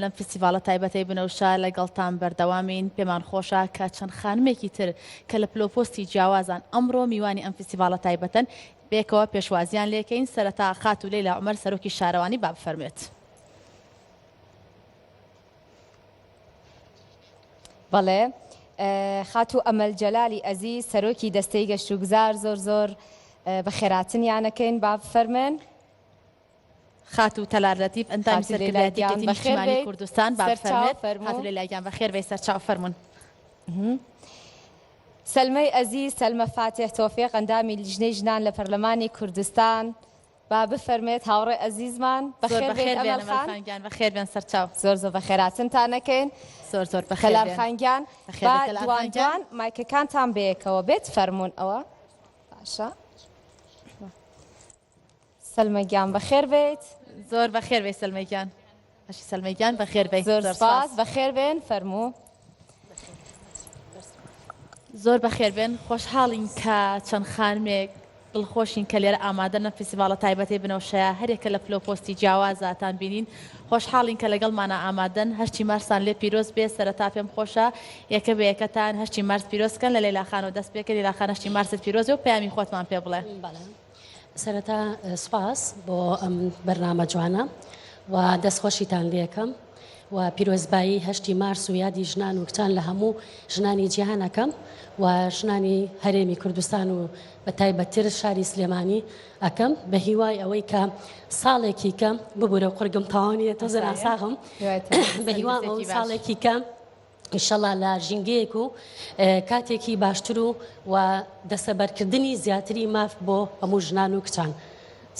لەم فیستیڤاڵە تایبەتەی بنەوشە لەگەڵتان بەردەوامین، پێمان خۆشە کە چەند خانمێکی تر کە لە پلەوپۆستی جیاوازان ئەمڕۆ میوانی ئەم فیستیڤاڵە تایبەتەن پێکەوە پێشوازیان لێکەین، سەرەتا خاتوو لەیلا عومەر سەرۆکی شارەوانی با بفەرموێت. بەڵێ خاتوو ئەمەل جەلالی ئەزیز سەرۆکی دەستەی گەشتوگوزار زۆر زۆر بەخێراتنیانەکەین با بفەرمێن. خاتوو تەلار لەتیف ئەندامی خاتوو لەیلا سەرکردایەتی گیان یەکێتی بەخێر نیشتیمانی بێیت کوردستان با سەرچاو بفەرموێت فەرموو. خاتوو لەیلا گیان بەخێر بێی سەرچاو فەرموون. سەلمەی ئەزیز سەلمە فاتیح تۆفیق ئەندامی لیژنەی ژنان لە پەرلەمانی کوردستان با بفەرمێت هاوڕێ ئەزیزمان زۆر بەخێر بێیت بەخێر بێن ئەمەل ئەمەل خان. خان گیان بەخێر بێن سەرچاو. زۆر زۆر بەخێراتنتان ئەکەین زۆر زۆر بەخێر تەلار بێن. خان گیان بەخێر با بێ تەلار دوان خان گیان. دوان مایکەکانتان بەیەکەوە بێت فەرموون ئەوە باشە. سەلمە گیان بەخێر بێیت. زۆر بەخێر بێی سەلمە گیان. باشی سەلمە گیان بەخێر بێی. زۆر زۆر سپاس سپاس. بەخێر بێن فەرموو. زۆر بەخێر بێن خۆشحاڵین کە چەند خانمێک دڵخۆشین کە لێرە ئامادەن لەم فیستیڤاڵە تایبەتەی بنەوشەیە هەریەکە لە پلە و پۆستی جیاوازاتان بینین خۆشحاڵین کە لەگەڵمانە ئامادەن هەشتی مارسان لێ پیرۆز بێ سەرەتا پێم خۆشە یەکە بە یەکەتان هەشتی مارس پیرۆز کەن لە لەیلا خانەوە دەست پێکە لەیلا خان هەشتی مارست پیرۆز بێ و پەیامی خۆتمان پێ بڵێ. بەڵێ. سەرەتا سوپاس بۆ ئەم بەرنامە جوانە و دەستخۆشیتان لێکەم و پیرۆزبایی هەشتی مارس و یادی ژنان و کچان لە هەموو ژنانی جیهان ئەکەم و ژنانی هەرێمی کوردستان و بە تایبەتتر شاری سلێمانی ئەکەم بە هیوای ئەوەی کە ساڵێکی کەم ببورە قورگم تەواو نییە تۆزێ ناساغم بە هیوام ئەو ساڵێکی کەم ئیشەڵا لە ژینگەیەک و کاتێکی باشتر و و دەسەبەرکردنی زیاتری ماف بۆ هەموو ژنان و کچان.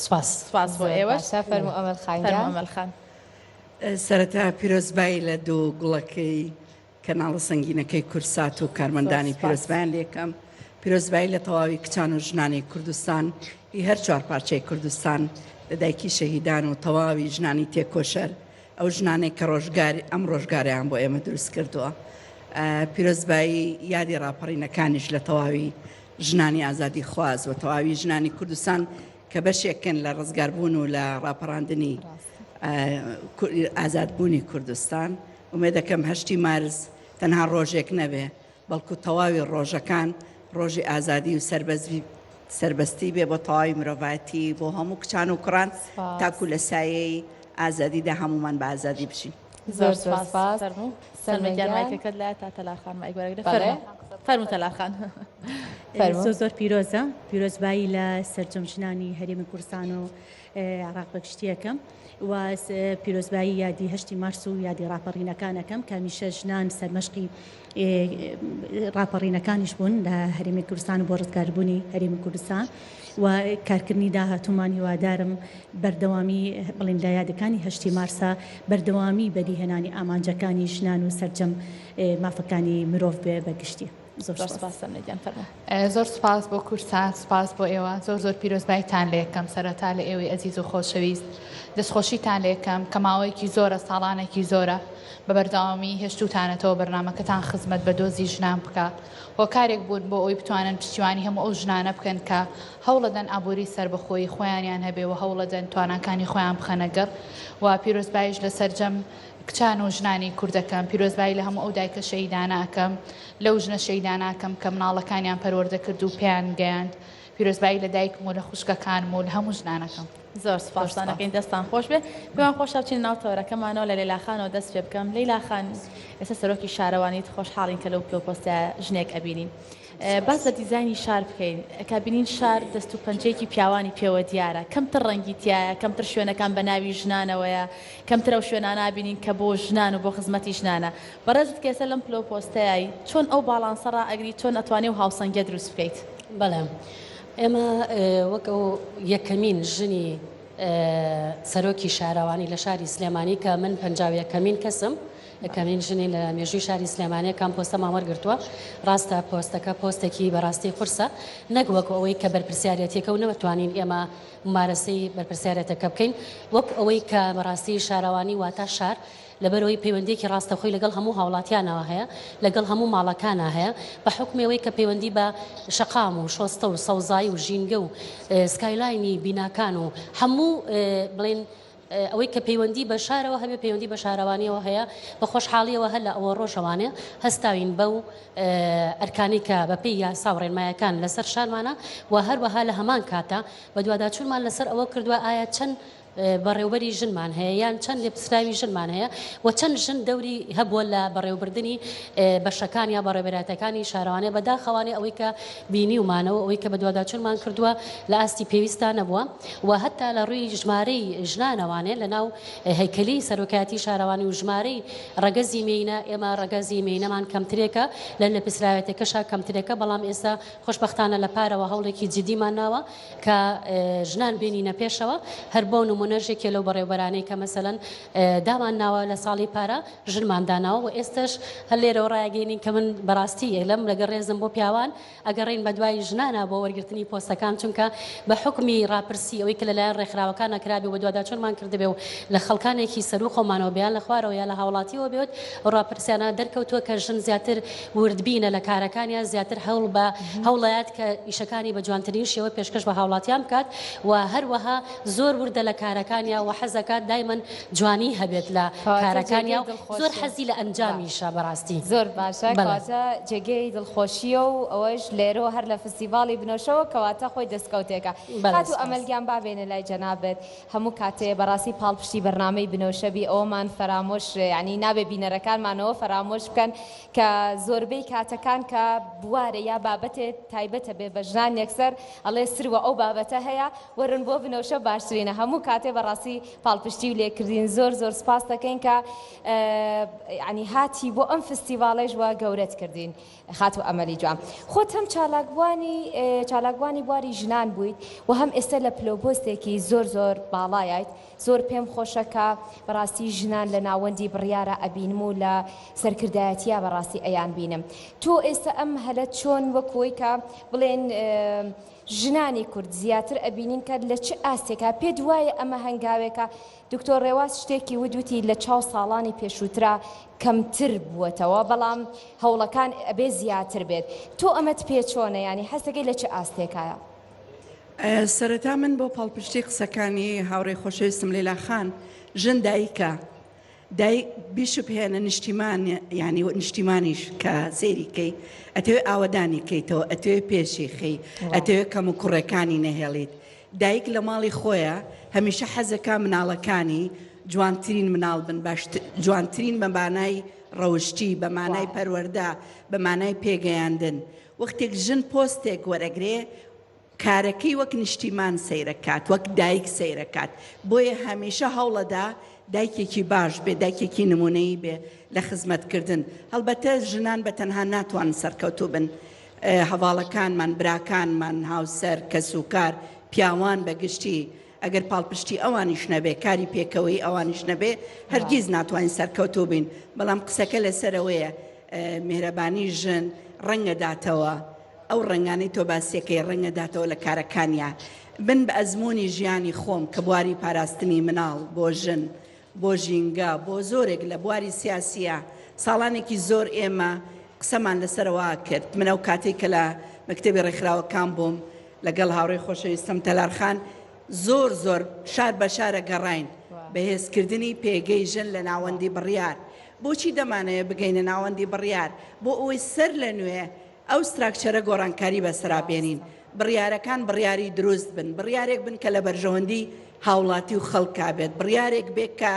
سوپاس. سوپاس بۆ ئێوەش. باشە فەرموو ئەمەل خان گیان. فەرموو ئەمەل خان. سەرەتا پیرۆزبایی لە دوو گوڵەکەی کەناڵە سەنگینەکەی کوردسات و کارمەندانی پیرۆزبایان لێکەم پیرۆزبایی لە تەواوی کچان و ژنانی کوردستان هی هەر چوار پارچەی کوردستان لە دایکی شەهیدان و تەواوی ژنانی تێکۆشەر ئەو ژنانەی کە ڕۆژگار ئەم ڕۆژگارەیان بۆ ئێمە دروست کردووە. پیرۆزبایی یادی ڕاپەڕینەکانیش لە تەواوی ژنانی ئازادیخواز و تەواوی ژنانی کوردستان کە بەشێکن لە ڕزگاربوون و لە ڕاپەڕاندنی ئازادبوونی کوردستان. ئومێدەکەم هەشتی مارس تەنها ڕۆژێک نەبێ بەڵکو تەواوی ڕۆژەکان ڕۆژی ئازادی و سەربەستی بێ بۆ تەواوی مرۆڤایەتی بۆ هەموو کچان و کوڕان تاکو لە سایەی ئازادیدا هەموومان بە ئازادی بژین. زۆر زۆر سپاس. فەرموو سەلمە گیان مایکەکەت لایە تا تەلار خان مایک وەرەگرێ. فەرموو فەرموو تەلار خان. فەرموو. زۆر زۆر پیرۆزە پیرۆزبایی لە سەرجەم ژنانی هەرێمی کوردستان و عێراق بە گشتی ئەکەم و پیرۆزبایی یادی هەشتی مارس و یادی ڕاپەڕینەکان ئەکەم کە هەمیشە ژنان سەرمەشقی ڕاپەڕینەکانیش بوون لە هەرێمی کوردستان و بۆ ڕزگاربوونی هەرێمی کوردستان و کارکردنی داهاتوومان هیوادارم بەردەوامی بڵین لە یادەکانی هەشتی مارسا بەردەوامی بەدیهێنانی ئامانجەکانی ژنان و سەرجەم مافەکانی مرۆڤ بێ بە گشتی. زۆر سوپاس سەمنە گیان فەرموو. زۆر سوپاس بۆ کوردسات سوپاس بۆ ئێوە زۆر زۆر پیرۆزبایتان لێکەم سەرەتا لە ئێوەی ئەزیز و خۆشەویست دەستخۆشیتان لێکەم کە ماوەیەکی زۆرە ساڵانێکی زۆرە بە بەردەوامی هێشتوتانەتەوە بەرنامەکەتان خزمەت بە دۆزی ژنان بکا هۆکارێک بوون بۆ ئەوەی بتوانن پشتیوانی هەموو ئەو ژنانە بکەن کە هەوڵەدەن ئابووری سەربەخۆیی خۆیانیان هەبێ و هەوڵەدەن تواناکانی خۆیان بخەنە گەڕ و پیرۆزبایش لە سەرجەم کچان و ژنانی کورد ئەکەم، پیرۆزبایی لە هەموو ئەو دایکە شەهیدانە ئەکەم، لەو ژنە شەهیدانە ئەکەم کە مناڵەکانیان پەروەردە کرد و پێیان گەیاند، پیرۆزبایی لە دایکم و لە خوشکەکانم و لە هەموو ژنان ئەکەم. زۆر سوپاستان ئەکەین دەستان خۆش بێ. پێمان خۆشە بچینە ناو تەوەرەکەمانەوە لە لەیلا خانەوە دەست پێ بکەم. لەیلا خان ئێستا سەرۆکی شارەوانیت خۆشحاڵین کە لەو پلە و پۆستە ژنێک ئەبینین. باس لە دیزاینی شار بکەین کە بینین شار دەست و پەنجەیەکی پیاوانی پێوە دیارە کەمتر ڕەنگی تیایە کەمتر شوێنەکان بە ناوی ژنانەوەیە کەمتر ئەو شوێنانە بینین کە بۆ ژنان و بۆ خزمەتی ژنانە بەڕێزت کە ئێستا لەم پلە و پۆستەیای چۆن ئەو باڵانسە ڕائەگری چۆن ئەتوانی ئەو هاوسەنگیە دروست بکەیت؟ بەڵێ ئێمە وەک ئەو یەکەمین ژنی سەرۆکی شارەوانی لە شاری سلێمانی کە من 51ەمین کەسم یەکەمین ژنی لە مێژووی شاری سلێمانیە کە ئەم پۆستەمان وەرگرتووە، ڕاستە پۆستەکە پۆستێکی بەڕاستی قورسە نەک وەکو ئەوەی کە بەرپرسیارێتیەکە و نەتوانین ئێمە مومارەسەی بەرپرسیارێتەکە بکەین وەک ئەوەی کە بەڕاستی شارەوانی واتا شار لەبەرئەوەی پەیوەندیەکی ڕاستەخۆی لەگەڵ هەموو هاوڵاتیانەوە هەیە لەگەڵ هەموو ماڵەکانا هەیە بە حوکمی ئەوەی کە پەیوەندی بە شەقام و شۆستە و سەوزایی و ژینگە و سکایلاینی بیناکان و هەموو بڵێن. ئەوەی کە پەیوەندی بە شارەوە هەبێ پەیوەندی بە شارەوانیەوە هەیە بە خۆشحاڵیەوە هەر لە ئەوە ڕۆژەوانێ هەستاوین بەو ئەرکانەی کە بە پێی یاسا و ڕێنمایەکان لەسەر شانمانە و هەروەها لە هەمان کاتا بەدواداچوونمان لەسەر ئەوە کردووە ئایا چەند بەڕێوبەری ژنمان هەیە یان چەند لێپرسراوی ژنمان هەیە و چەند ژن دەوری هەبووە لە بەڕێوەبردنی بەشەکان یا بەڕێوەبەرایەتەکانی شارەوانی بەداخەوانێ ئەوەی کە بینیومانەوە ئەوەی کە بەدواداچوونمان کردووە لە ئاستی پێویستا نەبووە و هەتا لە ڕووی ژمارەی ژنانەوانێ لە ناو هەیکەلی سەرۆکایەتی شارەوانی و ژمارەی ڕەگەزی مێینە ئێمە ڕەگەزی مێینەمان کەمترێکە لە لێپرسراوێتەکەشا کەمترێکە بەڵام ئێستا خۆشبەختانە لە پارەوە هەوڵێکی جدیمان ناوە کە ژنان بێنینە پێشەوە هەر بۆ نمونەش یەکێ لەو بەڕێوبەرانەی کە مەسەلەن دامان ناوە لە ساڵی پارە ژنمان داناوە و ئێستش هەر لێرەوە ڕایگەینین کە من بەڕاستی لەم لەگەڵ ڕێزم بۆ پیاوان ئەگەڕێین بەدوای ژنانا بۆ وەرگرتنی پۆستەکان چونکە بە حوکمی ڕاپرسی ئەوەی کە لەلایەن ڕێکخراوەکانە کرابێ و بەدواداچوونمان کردبێ و لە خەڵکانێکی سەروو خۆمانەوە بێ یان لە خوارەوە یا لە هاوڵاتیەوە بێت ئەو ڕاپرسیانە دەرکەوتووە کە ژن زیاتر وردبینە لە کارەکانیان زیاتر هەوڵ بە هەوڵەیات کە ئیشەکانی بە جوانترین شێوە پێشکەش بە هاوڵاتیان بکات و هەروەها زۆر وردە لە کارەکانیا و حەزەکات دایمەن جوانی هەبێت لە کارەکانیا و زۆر حەزی لە ئەنجامیشە بەڕاستی. زۆر باشە کەواتە جێگەی دڵخۆشیە و ئەوەش لێرەوە هەر لە فستیڤاڵی بنەوشەوە کەواتە خۆی دەستکەوتێکە. خاتوو ئەمەل گیان با بێینە لای جەنابت هەموو کاتێ بەڕاستی پاڵپشتی بەرنامەی بنەوشە بی ئەوەمان فەرامۆش یانی نابێ بینەرەکانمان ئەوە فەرامۆش بکەن کە زۆربەی کاتەکان کە بوارێ یا بابەتێ تایبەتە بێ بە ژنان یەکسەر ئەڵێ سروە ئەو بابەتە هەیە وەرن بۆ بنەوشە باشترینە هەموو کاتێ بەڕاستی پاڵپشتی و لێکردین زۆر زۆر سپاس دەکەین کە یعنی هاتی بۆ ئەم فستیڤاڵەیش وە گەورەت کردین خاتوو ئەمەلی جوان خۆت هەم چالاکوانی چالاکوانی بواری ژنان بوویت و هەم ئێستا لە پلۆپۆستێکی زۆر زۆر باڵایت زۆر پێم خۆشە کە بەڕاستی ژنان لە ناوەندی بڕیارە ئەبینم و لە سەرکردایەتیا بەڕاستی ئەیان بینم تۆ ئێستا ئەم هەلە چۆن وەکوەی کە بڵێن ژنانی کورد زیاتر ئەبینین کە لە چ ئاستێکا پێت وایە ئەمە هەنگاوێکە؟ دکتۆر ڕێواس شتێکی وت وتی لە چاو ساڵانی پێشووترا کەمتر بووەتەوە بەڵام هەوڵەکان ئەبێ زیاتر بێت تۆ ئەمەت پێ چۆنە یانی حەزەکەی لە چ ئاستێکایە؟ سەرەتا من بۆ پاڵپشتی قسەکانی هاوڕێی خۆشەویستم لەیلا خان، ژن دایکە، دایک بیشوبهێنە نیشتیمان یانی نیشتیمانیش کە سەیری کەی ئەتەوێ ئاوەدانی کەیتەوە ئەتەوێ پێشی خەی ئەتەوێ کەم و کوڕەکانی نەهێڵیت دایک لە ماڵی خۆیە هەمیشە حەزەکا مناڵەکانی جوانترین مناڵ بن باش جوانترین بە مانای ڕەوشتی بە مانای پەروەردە بە مانای پێگەیاندن وەختێک ژن پۆستێک وەرەگرێ کارەکەی وەک نیشتیمان سەیرەکات، وەک دایک سەیرەکات، بۆیە هەمیشە هەوڵەدا دایکێکی باش بێ، دایکێکی نمونەیی بێ لە خزمەتکردن، هەڵبەتە ژنان بە تەنها ناتوانن سەرکەوتوو بن، هەڤاڵەکانمان، براکانمان، هاوسەر، کەسوکار، پیاوان بە گشتی ئەگەر پاڵپشتی ئەوانیش نەبێ، کاری پێکەوەیی ئەوانیش نەبێ، هەرگیز ناتوانین سەرکەوتوو بین، بەڵام قسەکە لەسەرەوەیە میهرەبانی ژن ڕەنگەداتەوە. ئەو ڕەنگانەی تۆ باسیەکەی ڕەنگە داتەوە لە کارەکانیا. من بە ئەزموونی ژیانی خۆم کە بواری پاراستنی مناڵ بۆ ژن، بۆ ژینگە، بۆ زۆرێک لە بواری سیاسیە، ساڵانێکی زۆر ئێمە قسەمان لەسەرەوە کرد. من ئەو کاتەی کە لە مەکتەبی ڕێکخراوەکان بووم لەگەڵ هاوڕێی خۆشەویستم تەلار خان زۆر زۆر شار بە شارە گەڕاین بەهێزکردنی پێگەی ژن لە ناوەندی بڕیار. بۆچی دەمانەوێ بگەینە ناوەندی بڕیار؟ بۆ ئەوەی سەر لە نوێ ئەو ستراکچەرە گۆڕانکاری بەسەرا بێنین، بڕیارەکان بڕیاری دروست بن، بڕیارێک بن کە لە بەرژەوەندی هاوڵاتی و خەڵکا بێت، بڕیارێک بێت کە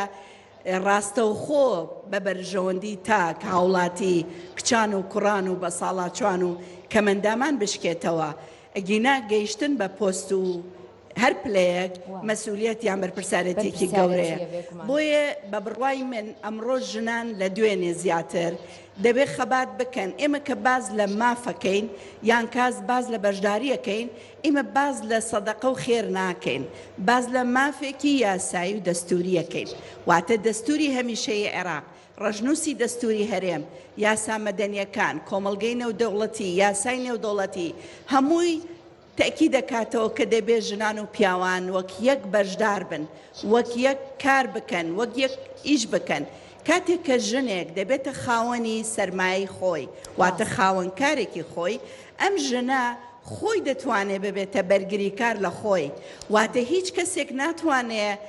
ڕاستەوخۆ بە بەرژەوەندی تاک، هاوڵاتی، کچان و کوڕان و بەساڵاچوان و کەمەندامان بشکێتەوە، ئەگینا گەیشتن بە پۆست و هەر پلەیەک مەسئولیەت یان بەرپرسارێتیەکی گەورەیە. بۆیە بە بڕوای من ئەمڕۆ ژنان لە دوێنێ زیاتر دەبێ خەبات بکەن. ئێمە کە باس لە مافەکەین یان کاس باس لە بەشداریەکەین، ئیمە باس لە سەدەقە و خێر ناکەین، باس لە مافێکی یاسایی و دەستوریەکەین. واتە دەستوری هەمیشەیی عێراق، ڕەشنووسی دەستوری هەرێم، یاسا مەدەنیەکان، کۆمەڵگەی نێودەوڵەتی، یاسای نێودەوڵەتی، هەمووی تەئکید دەکاتەوە کە دەبێت ژنان و پیاوان وەک یەک بەشدار بن، وەک یەک کار بکەن، وەک یەک ئیش بکەن. کاتێک کە ژنێک دەبێتە خاوەنی سەرمایەی خۆی، واتە خاوەن کارێکی خۆی، ئەم ژنە خۆی دەتوانێت ببێتە بەرگریکار لە خۆی، واتە هیچ کەسێک ناتوانێت.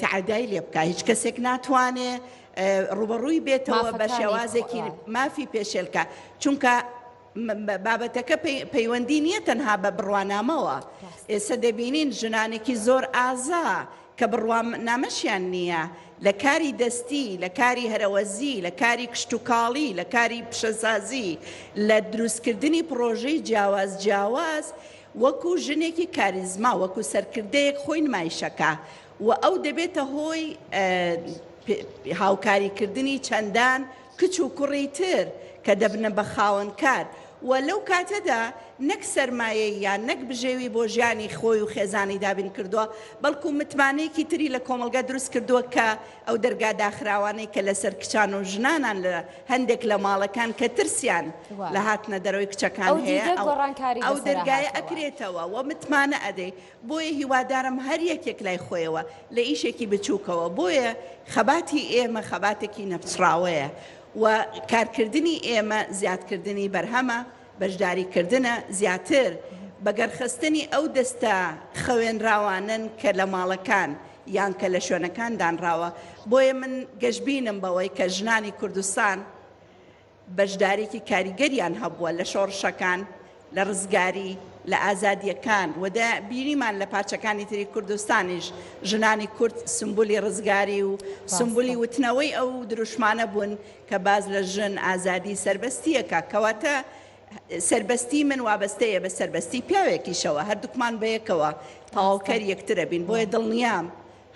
تەعەدای لێ بکا، هیچ کەسێک ناتوانێ ڕووبەڕووی بێتەوە بە شێوازێکی مافی پێشێل کا، چونکە بابەتەکە پەیوەندی نییە تەنها بە بڕوانامەوە، ئێستا دەبینین ژنانێکی زۆر ئازا کە بڕوانامەشیان نییە لە کاری دەستی، لە کاری هەرەوەزی، لە کاری کشتوکاڵی، لە کاری پیشەسازی، لە دروستکردنی پڕۆژەی جیاواز جیاواز وەکو ژنێکی کاریزما، وەکو سەرکردەیەک خۆی نمایشەکا و ئەو دەبێتە هۆی هاوکاریکردنی چەندان کچ و کوڕی تر کە دەبنە بە خاوەن کار و لەو کاتەدا نەک سەرمایەی یان نەک بژێوی بۆ ژیانی خۆی و خێزانی دابین کردووە، بەڵکو متمانەیەکی تری لە کۆمەڵگا دروست کردووە کە ئەو دەرگا داخراوانەی کە لەسەر کچان و ژنانان لە هەندێک لە ماڵەکان کە ترسیان لە هاتنە دەرەوەی کچەکان هەیە ئەو دەرگایە ئەکرێتەوە و متمانە ئەدەی. بۆیە هیوادارم هەر یەکێک لای خۆیەوە لە ئیشێکی بچووکەوە، بۆیە خەباتی ئێمە خەباتێکی نەپچڕاوەیە و کارکردنی ئێمە زیادکردنی بەرهەمە، بەشداریکردنە زیاتر، بەگەڕخستنی ئەو دەستە خەوێنراوانەن کە لە ماڵەکان یان کە لە شوێنەکان دانراوە، بۆیە من گەشبینم بەوەی کە ژنانی کوردستان بەشداریی کاریگەریان هەبووە لە شۆڕشەکان، لە ڕزگاری، لە ئازادییەکان و دە بینیمان لە پارچەکانی تری کوردستانیش ژنانی کورد سمبولی ڕزگاری و سمبولی وتنەوەی ئەو دروشمانە بوون کە باس لە ژن، ئازادی، سەربەستییەکە. کەواتە سەربەستی من وابەستەیە بە سەربەستی پیاوێکیشەوە، هەردووکمان بەیەکەوە تەواوکەر یەکترەبین، بۆیە دڵنیام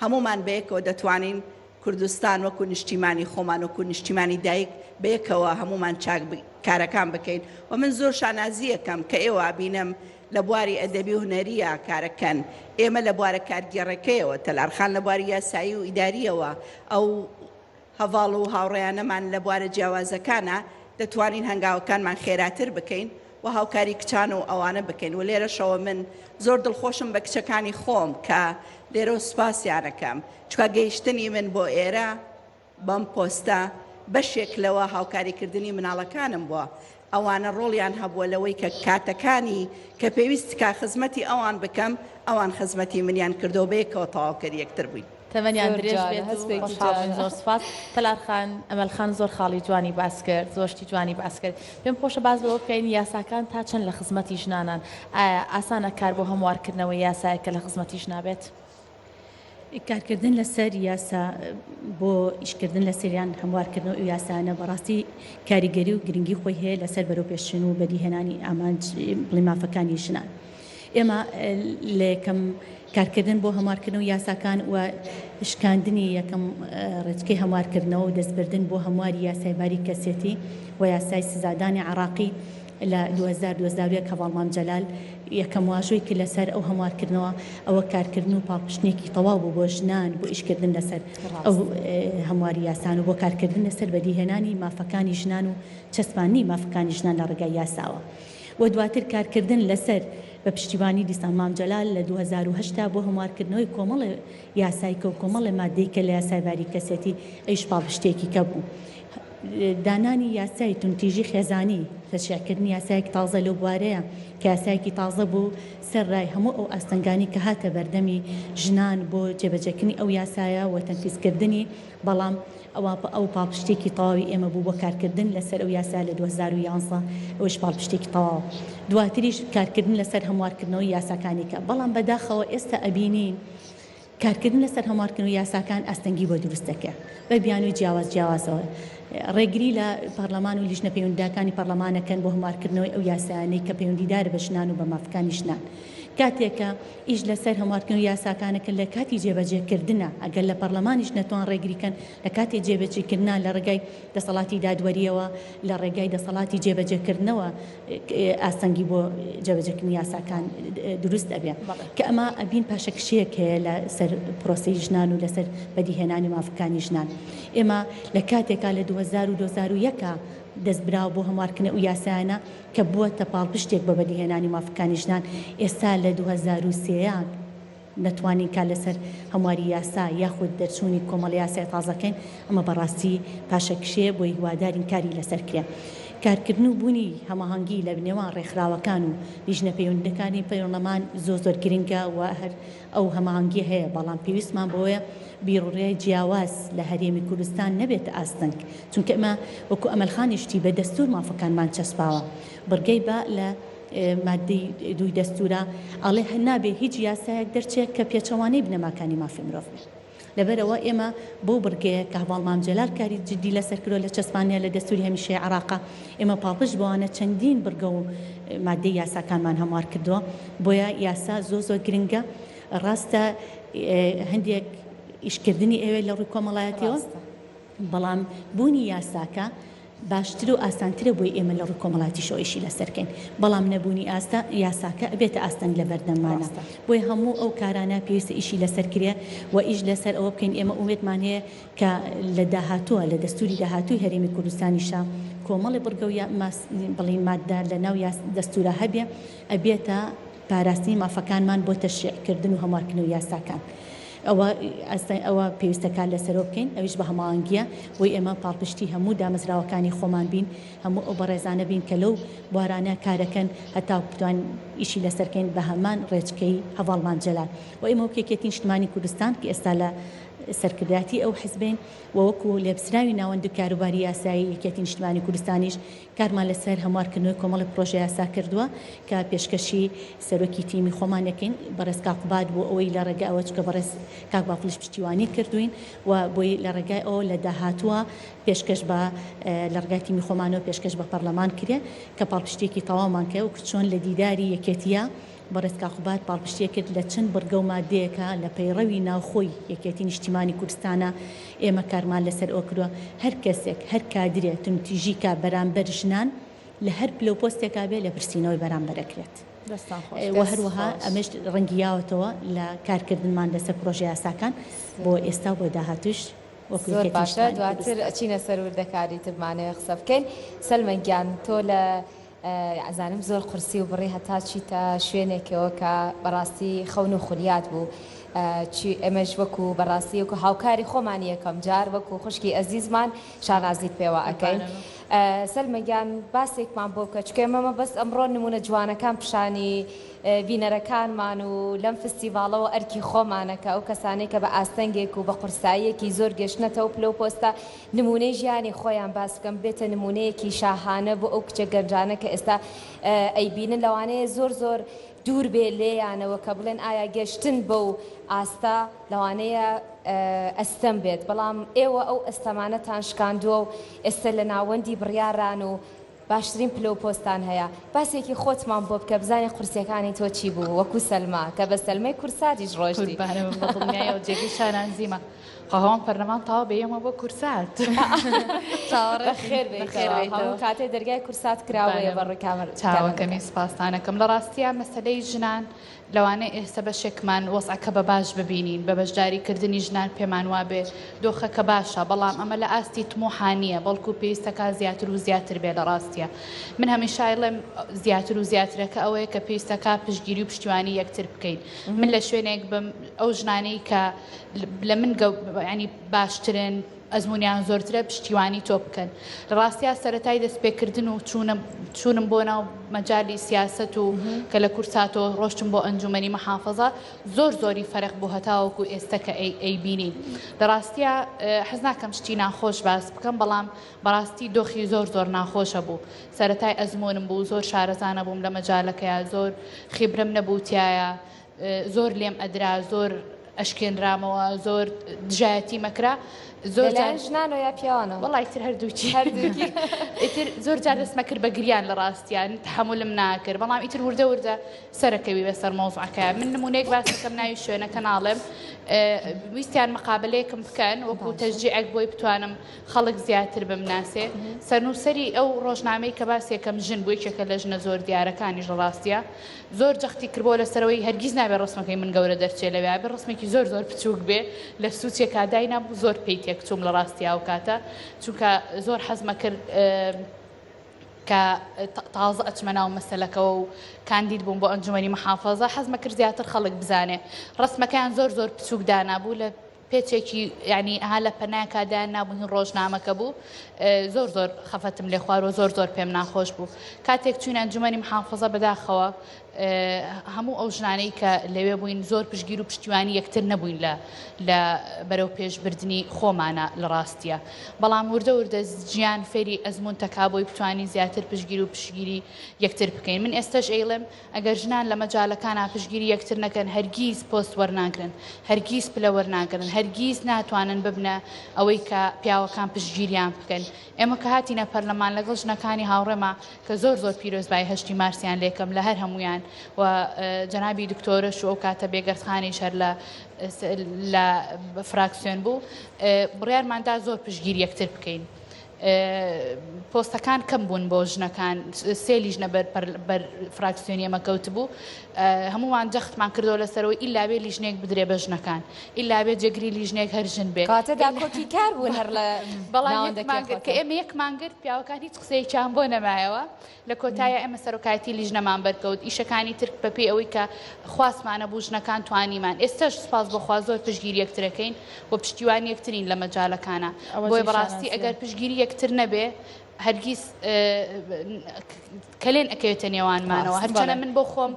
هەموومان بەیەکەوە دەتوانین کوردستان وەکو نیشتیمانی خۆمان وەکو نیشتیمانی دایک بەیەکەوە هەموومان چاک کارەکان بکەین و من زۆر شانازیەکەم کە ئێوە ئەبینم لە بواری ئەدەبی و هونەرییا کارەکەن ئێمە لە بوارە کارگێڕەکەیەوە تەلار خان لە بواری یاسایی و ئیداریەوە ئەو هەڤاڵ و هاوڕێیانەمان لە بوارە جیاوازەکانا دەتوانین هەنگاوەکانمان خێراتر بکەین و هاوکاری کچان و ئەوانە بکەین و لێرەشەوە من زۆر دڵخۆشم بە کچەکانی خۆم کە لێرەوە سوپاسیانەکەم چونکە گەیشتنی من بۆ ئێرە بەم پۆستە بەشێک لەوە هاوکاریکردنی مناڵەکانم بووە ئەوانە ڕۆڵیان هەبووە لەوەی کە کاتەکانی کە پێویست کا خزمەتی ئەوان بکەم ئەوان خزمەتی منیان کردەوە بەیەکەوە تەواوکەری یەکتر بووین. تەمەنیان درێژ بێت و خۆشحاڵ بین زۆر سوپاس تەلار خان ئەمەل خان زۆر خاڵی جوانی باس کرد زۆر شتی جوانی باس کرد پێم خۆشە باس لەوە بکەین یاساکان تا چەند لە خزمەتی ژنانان ئایا ئاسانە کار بۆ هەموارکردنەوەی یاسایەک کە لە خزمەتی ژنا بێت؟ کارکردن لەسەر یاسا بۆ ئیشکردن لەسەریان هەموارکردنەوە ئەو یاسانە بەڕاستی کاریگەری و گرنگی خۆی هەیە لەسەر بەرەوپێشچوون و بەدیهێنانی ئامانج بڵێ مافەکانی ژنان. ئێمە لە یەکەم کارکردن بۆ هەموارکردنەوەی یاساکان و شکاندنی یەکەم ڕێچکەی هەموارکردنەوە و دەستبردن بۆ هەمواری یاسای باری کەسێتی و یاسای سزادانی عێڕاقی لە 2021 هەڤاڵ مام جەلال یەکەم واژۆی کرد لەسەر ئەو هەموارکردنەوە، ئەوە کارکردن و پاڵپشتنێکی تەواو بوو بۆ ژنان بۆ ئیشکردن لەسەر ئەو هەمواری یاسان و بۆ کارکردن لەسەر بەدیهێنانی مافەکانی ژنان و چەسپاندنی مافەکانی ژنان لە ڕێگای یاساوە. و دواتر کارکردن لەسەر بە پشتیوانی دیسان مام جەلال لە 2008 دا بۆ هەموارکردنەوەی کۆمەڵێ یاسای کە و کۆمەڵێ ماددەی کە لە یاسای باری کەسێتی ئەویش پاڵپشتیەکی کە بوو دانانی یاسای توندتیژی خێزانی تەشریعکردنی یاسایەک تازە لەو بوارەیە کە یاسایەکی تازە بوو سەر رای هەموو ئەو ئاستەنگانی کە هاتە بەردەمی ژنان بۆ جێبەجێکردنی ئەو یاسایە و تەنفیزکردنی بەڵام ئەوا ئەو پاڵپشتیەکی تەواوی ئێمە بوو بۆ کارکردن لەسەر ئەو یاسایە لە 2011 ئەویش پاڵپشتێکی تەواوە دواتریش کارکردن لەسەر هەموارکردنەوەی یاساکانی کە بەڵام بەداخەوە ئێستا ئەبینین کارکردن لەسەر هەموارکردنەوەی یاساکان ئاستەنگی بۆ دروست دەکەێت بە بیانووی جیاواز جیاوازەوە ڕێگری لە پەرلەمان و لیژنە پەیوەندیدارەکانی پەرلەمان ئەکەن بۆ هەموارکردنەوەی ئەو یاسایانەی کە پەیوەندیدارە بە ژنان و بە مافەکانی ژنان کاتێک کە ئیش لەسەر هەموارکردنەوەی یاساکان ئەکەن لە کاتی جێبەجێکردنا ئەگەر لە پەرلەمانیش نەتوان ڕێگری کەن لە کاتی جێبەجێکردنا لە ڕێگای دەسەڵاتی دادوەریەوە لە ڕێگای دەسەڵاتی جێبەجێکردنەوە ئاستەنگی بۆ جێبەجێکردنی یاساکان دروست ئەبێ کە ئەمە ئەبین پاشەکشەیەک هەیە لە سەر پرۆسەی ژنان و لەسەر بەدیهێنانی مافەکانی ژنان ئێمە لە کاتێکا لە 2000 و 2001 دەست براوە بۆ هەموارکردنی ئەو یاسایانە کە بووەتە پاڵپشتێک بۆ بەدیهێنانی مافەکانی ژنان، ئێستا لە 2003 نەتوانین کار لەسەر هەمواری یاسا یاخود دەرچوونی کۆمەڵە یاسای تازە کەین، ئەمە بەڕاستی پاشەکشەیە، بۆیە هیوادارین کاری لەسەر کرێ. کارکردن و بوونی هەماهەنگی لە نێوان ڕێکخراوەکان و لیژنە پەیوەندەکانی پەرلەمان زۆر زۆر گرنگە و هەر ئەو هەماهەنگیە هەیە، بەڵام پێویستمان بەوەیە بیروڕای جیاواز لە هەرێمی کوردستان نەبێتە ئاستەنگ، چونکە ئێمە وەکو ئەمەل خانیش وتی بە دەستوور مافەکانمان چەسپاوە، بڕگەی بە لە ماددەی دووی دەستوورا ئەڵێ نابێ هیچ یاسایەک دەرچێ کە پێچەوانەی بنەماکانی مافی مرۆڤ بێ. لەبەرئەوە ئێمە بەو بڕگەیە کە هەڤاڵ مام جەلال کاری جدی لەسەر کردوە لە چەسپاندنی لە دەستوری هەمیشەیی عێراقا، ئێمە پاڵپشت بەوانە چەندین بڕگە و ماددەی یاساکانمان هەموار کردوە، بۆیە یاسا زۆر زۆر گرنگە. ڕاستە هەندێک ئیشکردنی ئەوێت لە ڕووی کۆمەڵایەتیەوە، بەڵام بوونی یاساکە باشتر و ئاسانترە بۆی ئێمە لە ڕووی کۆمەڵاتیشەوە ئیشی لەسەر کەین بەڵام نەبوونی ئاستە یاساکە ئەبێتە ئاستەنگ لە بەردەممانا بۆیە هەموو ئەو کارانە پێویستە ئیشی لەسەر کرێ و ئیش لەسەر ئەوە بکەین ئێمە ئومێدمان هەیە کە لە داهاتووە لە دەستوری داهاتووی هەرێمی کوردستانیشا کۆمەڵی بڕگە و یا بڵێین ماددە لە ناو دەستورا هەبێ ئەبێتە پاراستنی مافەکانمان بۆ تەشریع کردن و هەموارکردنەوەی یاساکان ئەوە ئەوە پێویستە کار لەسەرەوە بکەین ئەویش بە هەماهەنگیە بۆی ئێمە پاڵپشتی هەموو دامەزراوەکانی خۆمان بین هەموو ئەو بەڕێزانە بین کە لەو بوارانە کارەکەن هەتاوەکو بتوانین ئیشی لەسەر کەین بە هەمان ڕێچکەی هەڤاڵ مام جەلال و ئێمە وەک یەکێتی نیشتمانی کوردستان کە ئێستا لە سەرکردایەتی ئەو حزبەین و وەکو لێپسراوی ناوەندی کاروباری یاسایی یەکێتی نیشتمانی کوردستانیش کارمان لەسەر هەموارکردنەوەی کۆمەڵێک پڕۆژەیاسا کردووە کە پێشکەشی سەرۆکی تیمی خۆمان دەکەین بەڕێز کاک قوباد بۆ ئەوەی لە ڕێگای ئەوە چونکە بەڕێز کاک بافڵیش پشتیوانی کردووین و بۆی لە ڕێگای ئەوە لە داهاتووە پێشکەش بە لە ڕێگای تیمی خۆمانەوە پێشکەش بە پەڕلەمان کرێ کە پاڵپشتیەکی تەواومان کرد وەکو چۆن لە دیداری یەکێتیە بەڕێز کاک قوباد پاڵپشتیە کرد لە چەند بڕگە و مادەیەکە لە پەیڕەوی ناوخۆی یەکێتی نیشتیمانی کوردستانە ئێمە کارمان لەسەر ئەوە کردوە هەر کەسێک هەر کادرێ توندتیژی کا بەرامبەر ژنان لە هەر پلە و پۆستێکا بێ لێپرسینەوەی بەرامبەر ئەکرێت دەستان خۆش وە هەروەها ئەمەش ڕەنگی یاوەتەوە لە کارکردنمان لەسەر پرۆژە یاساکان بۆ ئێستا و بۆ داهاتووش وەکو زۆر یەکێتی باشە نیشتمانی دواتر کوردستان. ئەچینە سەر وردەکاری تر بمانەوێ قسە بکەین سەلمە گیان تۆ لە ئەزانم زۆر قورسی و بڕی هەتا چیتە شوێنێکەوە کە بەڕاستی خەون و خولیات بوو چی ئێمەش وەکو بەڕاستی وەکو هاوکاری خۆمان یەکەم جار وەکو خوشکی ئەزیزمان شانازیت پێوە ئەکەین سەلمە گیان باسێکمان بۆ بکە چونکە ئێمە مەبەست ئەمڕۆ نمونە جوانەکان پیشانی بینەرەکانمان و لەم فستیڤاڵەوە ئەرکی خۆمانە کە ئەو کەسانەی کە بە ئاستەنگێک و بە قورساییەکی زۆر گەشتنەتە ئەو پلە و پۆستە نموونەی ژیانی خۆیان باس بکەن ببێتە نموونەیەکی شاهانە بۆ ئەو کچە گەنجانە کە ئێستا ئەیبینن لەوانەیە زۆر زۆر دوور بێ لێیانەوە کە بڵێن ئایا گەشتن بەو ئاستە لەوانەیە ئەستەم بێت بەڵام ئێوە ئەو ئەستەمانەتان شکاندووە و ئێستا لە ناوەندی بڕیاران و باشترین پلە و پۆستان هەیە باسێکی خۆتمان بۆ بکە بزانین قورسیەکانی تۆ چی بوو وەکو سەلما کە بە سەلمەی کورساتیش ڕۆشتی. قوربانم بە دڵنیایەوە جێگەی شانازیمە خۆ هەوام پەرلەمان تەواو بێ یەمە بۆ کورسات. بەخێر بێیتەوە هەموو کاتێ دەرگای کورسات کراوەیە بە ڕووی کامەرانەکان. چاوەکەمی سوپاستانەکەم لە ڕاستیا مەسەلەی ژنان لەوانەیە ئێستا بەشێکمان وەزعەکە بە باش ببینین، بە بەشداری کردنی ژنان پێمان وابێ دۆخەکە باشە، بەڵام ئەمە لە ئاستی تموحا نییە، بەڵکو پێویستەکا زیاتر و زیاتر بێ لە ڕاستیا. من هەمیشە ئەیڵێم زیاتر و زیاترەکە ئەوەیە کە پێویستەکا پشتگیری و پشتیوانی یەکتر بکەین. من لە شوێنێک بم ئەو ژنانەی کە لە من گەو یانی باشترن، ئەزموونیان زۆرترە پشتیوانی تۆ بکەن. لە ڕاستیا سەرەتای دەستپێکردن و چوونم چوونم بۆ ناو مەجالی سیاسەت و کە لە کوردساتەوە ڕۆشتم بۆ ئەنجومەنی مەحافەزە زۆر زۆری فەرق بوو هەتاوەکو ئێستە کە ئەی ئەیبینین. لە ڕاستیا حەز ناکەم شتی ناخۆش باس بکەم بەڵام بەڕاستی دۆخی زۆر زۆر ناخۆشە بوو. سەرەتای ئەزموونم بوو زۆر شارەزا نەبووم لە مەجالەکەیا زۆر خیبرەم نەبوو تیایا. زۆر لێم ئەدرا زۆر ئەشکێنرامەوە زۆر دژایەتیم ئەکرا زۆر جار لەلایەن ژنانەوە یا پیاوانەوە؟ وەڵا ئیتر هەردووکی هەردووکی ئیتر زۆر جار دەستمە کرد بە گریان لە ڕاستیان تەحەمولم ناکرد بەڵام ئیتر وردە وردە سەرەکەوی بەسەر مەوزوعەکە من نمونەیەک باس دەکەم ناوی شوێنەکە ناڵێم ویستیان مقابلەیەکم بکەن وەکو تەشجیعێک بۆی بتوانم خەڵک زیاتر بمناسێ سەرنووسەری ئەو ڕۆژنامەی کە باس یەکەم ژن بوو یەکێکە لە ژنە زۆر دیارەکانیش لە ڕاستیا زۆر جەختی کردبۆوە لەسەرەوەی هەرگیز نابێ ڕەسمەکەی من گەورە دەرچێ لەوێ ئەبێ ڕەسمێکی زۆر زۆر بچووک بێ لە سوچێکا داینابوو زۆر پێی تێکچووم لە ڕاستیا ئەو کاتە چونکە زۆر حەزمە کرد کە تازە ئەچمە ناو مەسەلەکەوە و کاندید بووم بۆ ئەنجومەنی محافەزە حەزمە کرد زیاتر خەڵک بزانێ ڕەسمەکەیان زۆر زۆر بچووک دانابوو لە. پێچێکی یانی ئەها لە پەنایەکا دایان نابوو هین ڕۆژنامەکە بوو زۆر زۆر خەفەتم لێ خوارد و زۆر زۆر پێم ناخۆش بوو کاتێک چوین ئەنجومەنی محافزە بەداخەوە هەموو ئەو ژنانەی کە لەوێ بووین زۆر پشگیر و پشتیوانی یەکتر نەبووین لە لە بەرەو پێشبردنی خۆمانە لە ڕاستیە بەڵام وردە وردە ژیان فێری ئەزمون تەکا بۆی بتوانین زیاتر پشگیر و پشگیری یەکتر بکەین من ئێستش ئەیڵێم ئەگەر ژنان لە مەجالەکانا پشتگیری یەکتر نەکەن هەرگیز پۆست وەرناگرن، هەرگیز پلە وەرناگرن، هەرگیز ناتوانن ببنە ئەوەی کە پیاوەکان پشتگیریان بکەن. ئێمە کە هاتینە پەرلەمان لەگەڵ ژنەکانی هاوڕێما کە زۆر زۆر پیرۆزبایی هەشتی مارسیان لێکەم لە هەر هەموویان و جەنابی دکتۆرەش و ئەو کاتە بێگەرد خانیش هەر لە لە فراکسیۆن بوو بڕیارمان دا زۆر پشتگیری یەکتر بکەین. پۆستەکان کەم بوون بۆ ژنەکان، سێ لیژنە بەر بەر فراکسیۆنی ئێمە کەوتبوو، هەموومان جەختمان کردەوە لەسەرەوەی ئیلا بێ لیژنەیەک بدرێ بە ژنەکان، ئیلا بێ جێگری لیژنەیەک هەر ژن بێ. کەواتە داکۆکی کار بوون هەر لە بەڵام یەکمان گرت، کە ئێمە یەکمان گرت پیاوەکان هیچ قسەیەکیان بۆ نەمایەوە. لە کۆتاییا ئێمە سەرۆکایەتی لیژنەمان بەرکەوت، ئیشەکانی تر بەپێی ئەوەی کە خواستمان هەبوو ژنەکان توانیمان، ئێستاش سوپاس بۆ خوا زۆر پشتگیری یەکترەکەین و پشتیوانی یەکترین لە مەجالەکانا، بۆیە بەڕاستی ئەگەر پشتگیری یەکتر نەبێ هەرگیز کەلێن ئەکەوێتە نێوانمانەوە، هەرچەنە من بۆ خۆم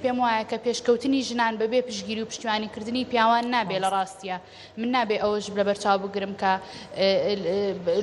پێم وایە کە پێشکەوتنی ژنان بەبێ پشتگیری و پشتیوانی کردنی پیاوان نابێ لە ڕاستیا. من نابێ ئەوەش لەبەرچاو بگرم کە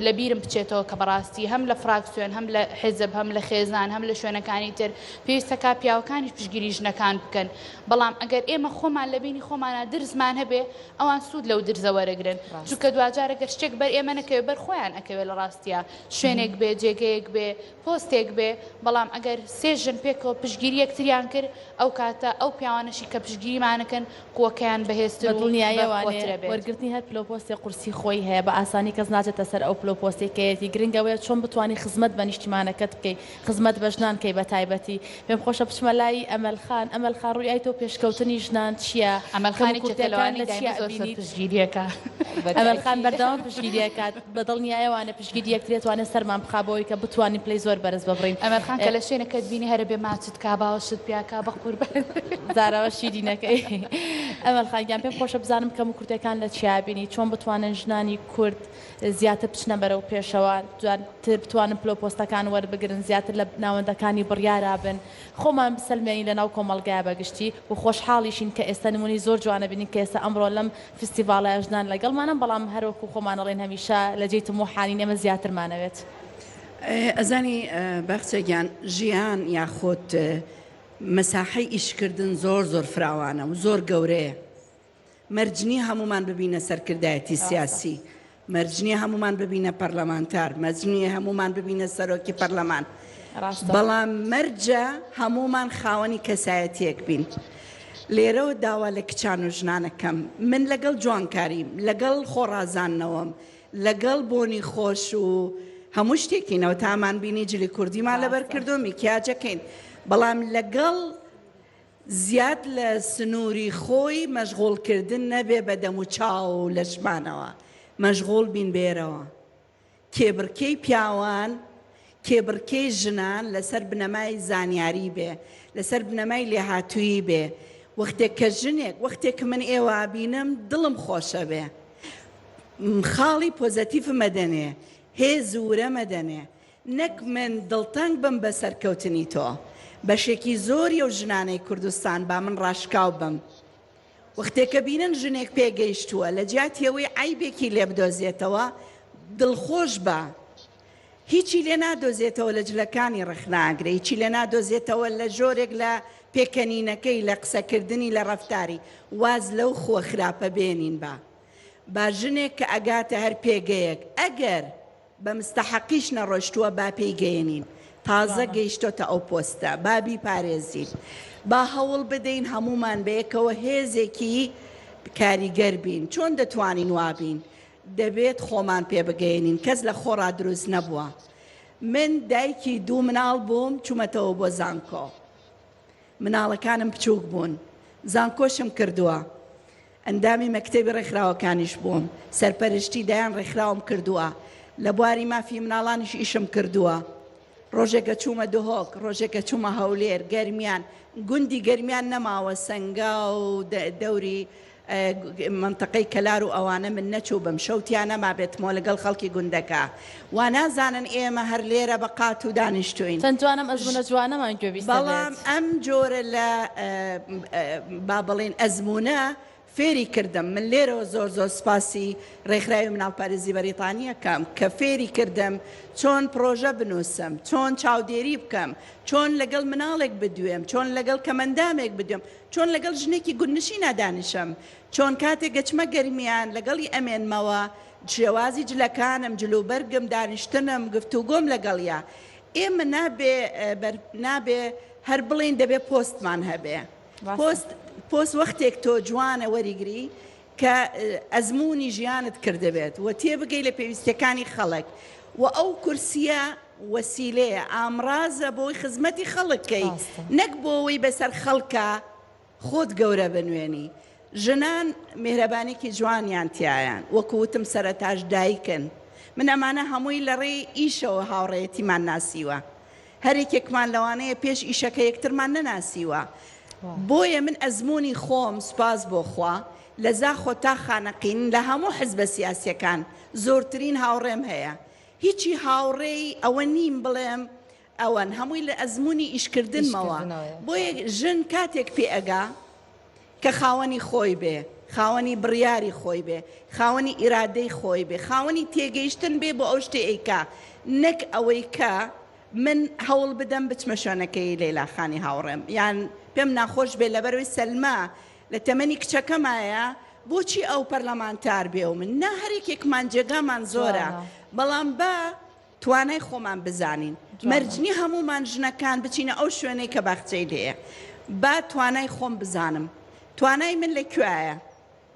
لە بیرم بچێتەوە کە بەڕاستی هەم لە فراکسیۆن هەم لە حیزب هەم لە خێزان هەم لە شوێنەکانی تر پێویستە کا پیاوەکانیش پشتگیری ژنەکان بکەن بەڵام ئەگەر ئێمە خۆمان لە بینی خۆمانا درزمان هەبێ ئەوان سوود لەو درزە وەرەگرن چونکە دواجار ئەگەر شتێک بەر ئێمە نەکەوێ بەر خۆیان ئەکەوێ لە ڕاستیا شوێنێک بێ جێگەیەک بێ پۆستێک بێ بەڵام ئەگەر سێ ژن پێکەوە پشتگیری یەکتریان کرد ئەو کاتە ئەو پیاوانەشی کە پشتگیریمانەکەن قوەکەیان بەهێزتر بە و دڵنیاییەوە بەقوەترە بێت. وەرگرتنی هەر پلەو پۆستێک قورسی خۆی هەیە، بە ئاسانی کەس ناچێتە سەر ئەو پلەو پۆستەی کە یەتی، گرنگ ئەوەیە چۆن بتوانی خزمەت بە نیشتیمانەکەت بکەی، خزمەت بە ژنان کەی بە تایبەتی. پێم خۆشە بچمە لای ئەمەل خان، ئەمەل خان ڕوئیای تۆ پێشکەوتنی ژنان چییە؟ ئەمەل خان یەکێکە کەموکورتیەکان لەوانەی لە چیا دایمە زۆر زۆر ئەبینیت؟ پشتگیریەکا. ئەمەل خان بەردەوام پشتگیری ئەکات، بە دڵنیایەوانێ پشتگیری یەکتری ئەتوانێ سەرمان بخا بۆ ئەوەی کە بتوانین پلەی زۆر بەرز ببڕین. ئەمەل خان کە لە شوێنەکەت بینی هەرە بێ ماچت کا باوەشت پیا کا بەقوربان. زاراوە شیرینەکەی ئەمەل خان گیان پێم خۆشە بزانم کەم و کورتەکان لە چیا بینی چۆن بتوانن ژنانی کورد زیاتر بچنە بەرەو پێشەوە زیاتر بتوانن پلە و پۆستەکان وەربگرن زیاتر لە ناوەندەکانی بڕیارا بن خۆمان بسەلمێنین لە ناو کۆمەڵگایا بە گشتی و خۆشحاڵیشین کە ئێستا نمونەی زۆر جوانە بینین کە ئێستا ئەمڕۆ لەم فستیڤاڵەیا ژنان لەگەڵمانن بەڵام هەر وەکو خۆمان ئەڵێین هەمیشە لە جێی تموحانین ئێمە زیاترمانەوێت. ئەزانی باخچە گیان ژیان یاخود مەساحەی ئیشکردن زۆر زۆر فراوانە و زۆر گەورەیە مەرج نییە هەمومان ببینە سەرکردایەتی سیاسی مەرج نییە هەمومان ببینە پەرلەمانتار مەرج نییە هەمومان ببینە سەرۆکی پەرلەمان بەڵام مەرجە هەمومان خاوەنی کەسایەتیەک بین لێرەوە داوا لە کچان و ژنانەکەم من لەگەڵ جوانکاریم لەگەڵ خۆڕازانەوەم لەگەڵ بۆنی خۆش و هەموو شتێکینەوە تامان بینی جلی کوردیمان لەبەر کردو میکیاجەکەین بەڵام لەگەڵ زیاد لە سنووری خۆی مەشغوڵکردن نەبێ بە دەموچاو و لەشمانەوە مەشغوڵ بین بێرەوە کێبڕکێی پیاوان کێبڕکێی ژنان لەسەر بنەمای زانیاری بێ لەسەر بنەمای لێهاتوویی بێ وەختێک کە ژنێک وەختێک من ئێوە بینم دڵم خۆشە بێ خاڵی پۆزەتیفم ئەدەنێ، هێز و ورەم ئەدەنێ، نەک من دڵتەنگ بم بە سەرکەوتنی تۆ. بەشێکی زۆری ئەو ژنانەی کوردستان با من ڕاشکاو بم، وەختێ کە بینن ژنێک پێگەیشتووە، لە جیاتی ئەوەی عەیبێکی لێ بدۆزێتەوە، دڵخۆش بە. هیچی لێ نادۆزێتەوە لە جلەکانی ڕەخنە ئەگرێ، هیچی لێ نادۆزێتەوە لە جۆرێک لە پێکەنینەکەی، لە قسەکردنی، لە ڕەفتاری. واز لەو خووە خراپە بێنین با. با ژنێک کە ئەگاتە هەر پێگەیەک ئەگەر بە مستەحەقیش نەڕۆشتووە با پێی گەیەنین تازە گەیشتۆتە ئەو پۆستە با بیپارێزین با هەوڵ بدەین هەموومان بەیەکەوە هێزێکی کاریگەر بین چۆن دەتوانین وابین دەبێت خۆمان پێ بگەیەنین کەس لە خۆڕا دروست نەبووە من دایکی دوو مناڵ بووم چوومەتەوە بۆ زانکۆ مناڵەکانم بچووک بوون زانکۆشم کردووە ئەندامی مەکتەبی ڕێکخراوەکانیش بووم، سەرپەرشتی دەیان ڕێکخراوم کردووە، لە بواری مافی مناڵانیش ئیشم کردووە. ڕۆژێک ئەچوومە دهۆک، ڕۆژێک ئەچوومە هەولێر، گەرمیان، گوندی گەرمیان نەماوە، سەنگاو و دەوری. مەنتەقەی کەلار و ئەوانە من نەچووبم شەو تیا نەمابێتمەوە لەگەڵ خەڵکی گوندەکە وانازانن ئێمە هەر لێرە بە قات و دانیشتووین. چەند جوان ئەم ئەزموونە جوانەمان گوێ بیستە بەڵام بێت. ئەم جۆرە لە با بڵێین ئەزموونە فێری کردم، من لێرەوە زۆر زۆر سوپاسی ڕێکخراوی مناڵپارێزی بەریتانی ئەکەم کە فێری کردم چۆن پڕۆژە بنووسم، چۆن چاودێری بکەم، چۆن لەگەڵ مناڵێک بدوێم، چۆن لەگەڵ کەمەندامێک بدوێم، چۆن لەگەڵ ژنێکی گوندنشینا دانیشم، چۆن کاتێک گەچمە گەرمیان لەگەڵی ئەمێنمەوە، شێوازی جلەکانم، جلوبەرگم، دانیشتنم، گفتوگۆم لەگەڵیا. ئێمە نابێ بەر نابێ هەر بڵێین دەبێ پۆستمان هەبێ. پۆست پۆست وەختێک تۆ جوانە وەریگری کە ئەزموونی ژیانت کردبێت و تێبگەی لە پێویستیەکانی خەڵک و ئەو کورسیە وەسیلەیە، ئامڕازە بۆی خزمەتی خەڵک کەی نەک بۆوەی بەسەر خەڵکا خۆت گەورە بنوێنی. ژنان میهرەبانیکی جوانیان تیایە وەکو وتم سەرەتاش دایکن من ئەمانە هەمووی لەڕێی ئیشەوە هاوڕێیەتیمان ناسیوە هەریەکێکمان لەوانەیە پێش ئیشەکە یەکترمان نەناسیوە بۆیە من ئەزموونی خۆم سوپاس بۆ خوا لە زاخۆ تا خانەقین لە هەموو حزبە سیاسیەکان زۆرترین هاوڕێم هەیە هیچی هاوڕێی ئەوە نیم بڵێم ئەوەن هەمووی لە ئەزموونی ئیشکردنمەوە بۆیە ژن کاتێک پێ ئەگا کە خاوەنی خۆی بێ خاوەنی بڕیاری خۆی بێ خاوەنی ئیرادەی خۆی بێ خاوەنی تێگەیشتن بێ بۆ ئەو شتەی ئەیکا نەک ئەوەی کە من هەوڵ بدەم بچمە شوێنەکەی لەیلا خانی هاوڕێم یان پێم ناخۆش بێ لەبەرەوەی سەلما لە تەمەنی کچەکەمایە بۆچی ئەو پەرلەمانتار بێ و من نا هەریەکێکمان جێگامان زۆرە بەڵام با توانای خۆمان بزانین مەرج نیە هەموومان ژنەکان بچینە ئەو شوێنەی کە باخچەی لێیە با توانای خۆم بزانم توانای من لە کوێیە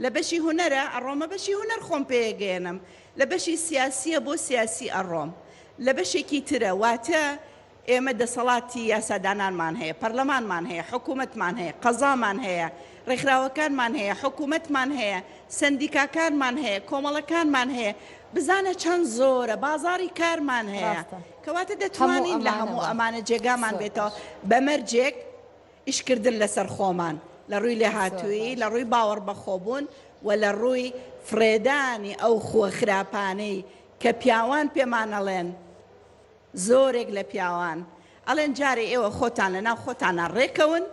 لە بەشی هونەرە ئەڕۆمە بەشی هونەر خۆم پێگەیەنم لە بەشی سیاسیە بۆ سیاسی ئەڕۆم لە بەشێکی ترە واتە ئێمە دەسەڵاتی یاسادانانمان هەیە، پەرلەمانمان هەیە، حکومەتمان هەیە، قەزامان هەیە، ڕێکخراوەکانمان هەیە، حکومەتمان هەیە، سەندیکاکانمان هەیە، کۆمەڵەکانمان هەیە، بزانە چەند زۆرە، بازاڕی کارمان هەیە، ڕاستە. کەواتە هەموو دەتوانین لە ئەمانە هەموو وا. ئەمانە جێگامان زۆر بێتەوە باش. بە مەرجێک ئیشکردن لەسەر خۆمان لە ڕووی زۆر لێهاتوویی، باش. لە ڕووی باوەڕبەخۆبوون و لە ڕووی فڕێدانی ئەو خووە خراپانەی کە پیاوان پێمان ئەڵێن، زۆرێک لە پیاوان ئەڵێن جارێ ئێوە خۆتان لە ناو خۆتانا ڕێکەون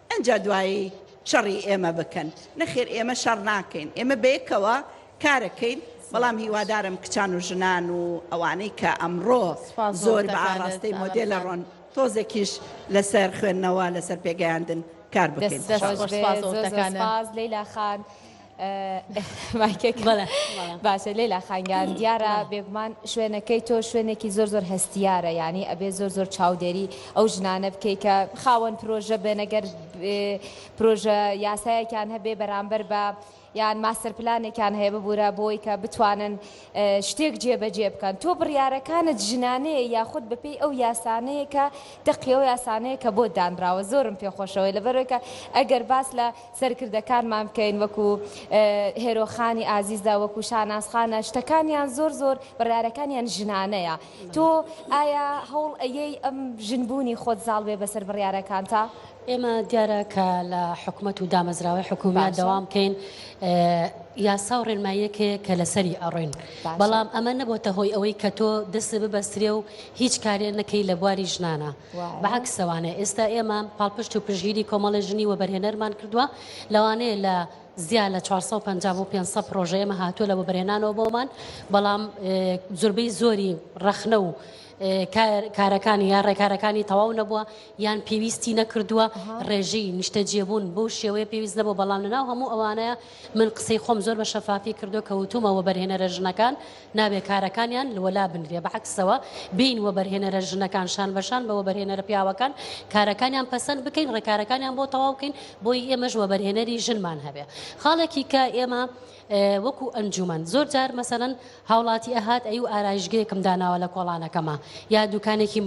ئەنجا دوایی شەڕی ئێمە بکەن، نەخێر ئێمە شەڕ ناکەین ئێمە بەیەکەوە کارەکەین، بەڵام هیوادارم کچان و ژنان و ئەوانەی کە ئەمڕۆ سوپاس بۆ زۆر بە وتەکانت ئاڕاستەی ئەمەل مۆدێل خان. ئەڕۆن تۆزێکیش لەسەر خوێندنەوە لەسەر پێگەیاندن کار بکەین. دەست دەست خۆش خۆش بێ سوپاس بۆ زۆر زۆر وتەکانت. سوپاس لەیلا خان. مایکەکە بەڵێ بەڵێ. باشە لەیلا خان گیان دیارە بەڵێ. بێگومان شوێنەکەی تۆ شوێنێکی زۆر زۆر هەستیارە یانی ئەبێ زۆر زۆر چاودێری ئەو ژنانە بکەی کە خاوەن پرۆژە بن ئەگەر پرۆژە یاسایەکیان هەبێ بەرامبەر بە یان ماستەر پلانێکیان هەیە ببورە بۆی کە بتوانن شتێک جێبەجێ بکەن تۆ بڕیارەکانت ژنانەیە یاخود بەپێی ئەو یاسانەیە کە دەقی ئەو یاسانەیە کە بۆت دانراوە زۆرم پێخۆشەوەی لەبەرەوەی کە ئەگەر باس لە سەرکردەکانمان بکەین وەکو هێرۆ خانی ئازیزە وەکو شاناز خانە شتەکانیان زۆر زۆر بڕیارەکانیان ژنانەیە تۆ ئایا هەوڵ ئەیەی ئەم ژن بوونی خۆت زاڵ بێ بەسەر بڕیارەکانتا؟ ئێمە دیارە کە لە حکومەت و دامەزراوەی حکومیە باشە. دەوام بکەین یاسا و ڕێنماییەک هەیە کە لەسەری ئەڕۆین باشە. بەڵام ئەمە نەبۆتە هۆی ئەوەی کە تۆ دەستت ببەسترێ و هیچ کارێ نەکەی لە بواری ژنانە وایە. بە عەکسەوانە ئێستا ئێمە پاڵپشت و پشتگیری کۆمەڵی ژنی وەبەرهێنەرمان کردووە لەوانەیە لە زیا لە 450 بۆ 500 پرۆژە ئێمە هاتووە لە وەبەرهێنانەوە بۆمان بەڵام زۆربەی زۆری ڕەخنە و کارەکانی یا ڕێکارەکانی تەواو نەبووە یان پێویستی نەکردووە ڕێژەی نیشتەجێبوون بەو شێوەیە پێویست نەبووە بەڵام لەناو هەموو ئەوانەیە من قسەی خۆم زۆر بە شەفافی کردووە کە وتومە وەبەرهێنەرە ژنەکان نابێ کارەکانیان وەلا بنرێ بە عەکسەوە بێین وەبەرهێنەرە ژنەکان شان بە شان بە وەبەرهێنەرە پیاوەکان کارەکانیان پەسەند بکەین ڕێکارەکانیان بۆ تەواو بکەین بۆی ئێمەش وەبەرهێنەری ژنمان هەبێ خاڵێکی کە ئێمە وەکو ئەنجومەن زۆر جار مەسەلەن هاوڵاتی ئەهات ئەیو ئارایشگەیەکم داناوە لە کۆڵانەکەما یا دوکانێکی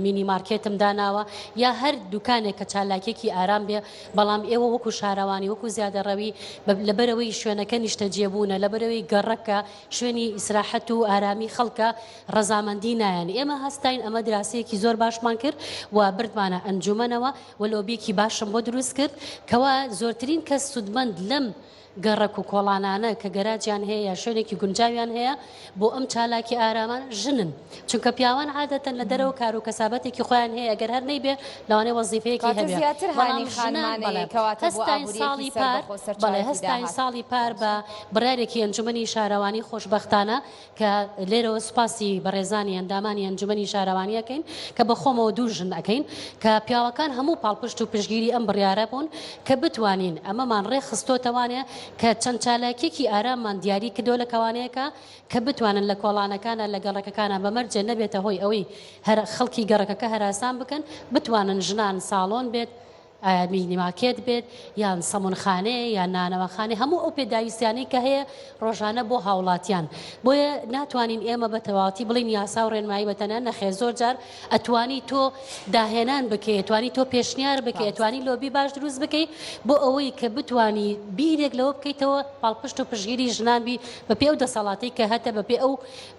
مینی مارکێتم داناوە یا هەر دوکانێک کە چالاکیەکی ئارام بێ بەڵام ئێوە وەکو شارەوانی وەکو زیادەڕەوی لەبەرئەوەی شوێنەکە نیشتەجێبوونە لەبەرئەوەی گەڕەکە شوێنی ئیسراحەت و ئارامی خەڵکە ڕەزامەندی نایەن ئێمە هەستاین ئەمە دراسەیەکی زۆر باشمان کرد و بردمانە ئەنجومەنەوە و لۆبیەکی باشم بۆ دروست کرد کەوا زۆرترین کەس سودمەند لەم. گەڕەک و کۆڵانانە کە گەراجیان هەیە یا شوێنێکی گونجاویان هەیە بۆ ئەم چالاکی ئارامان ژنن چونکە پیاوان عادەتەن لە دەرەوە کار و کەسابەتێکی خۆیان هەیە ئەگەر هەر نەیبێ لەوانەیە وەزیفەیەکی کەواتە هەبێ زیاتر بەڵام هانی ژنان خانمانەیە بەڵێ کەواتە بۆ هەستاین ئابووریەکی ساڵی پار سەربەخۆ بەڵێ سەرچاوەیەکی هەستاین داهات. ساڵی پار بە بڕیارێکی ئەنجومەنی شارەوانی خۆشبەختانە کە لێرەوە سوپاسی بەڕێزانی ئەندامانی ئەنجومەنی شارەوانی ئەکەین کە بە خۆمەوە دوو ژن ئەکەین کە پیاوەکان هەموو پاڵپشت و پشتگیری ئەم بڕیارە بوون کە بتوانین ئەمەمان ڕێکخستۆتەوانێ کە چەند چالاکیەکی ئاراممان دیاری کردوە لە کەوانەیەکە کە بتوانن لە کۆڵانەکانا لە گەڕەکەکانا بە مەرجێ نەبێتە هۆی ئەوەی هەر خەڵکی گەڕەکەکە هەراسان بکەن بتوانن ژنان ساڵۆن بێت مینی مارکێت بێت یان سەمونخانەیە یان نانەواخانەی هەموو ئەو پێداویستیانەی کە هەیە ڕۆژانە بۆ هاوڵاتیان بۆیە ناتوانین ئێمە بە تەواوەتی بڵین یاسا و ڕێنمایی بە تەنها نەخێر زۆر جار ئەتوانی تۆ داهێنان بکەی ئەتوانی تۆ پێشنیار بکەی ئەتوانی لۆبی باش دروست بکەی بۆ ئەوەی کە بتوانی بیرێک لەوە بکەیتەوە پاڵپشت و پشتگیری ژنان بی بەپێی ئەو دەسەڵاتەی کە هەتە بەپێی ئەو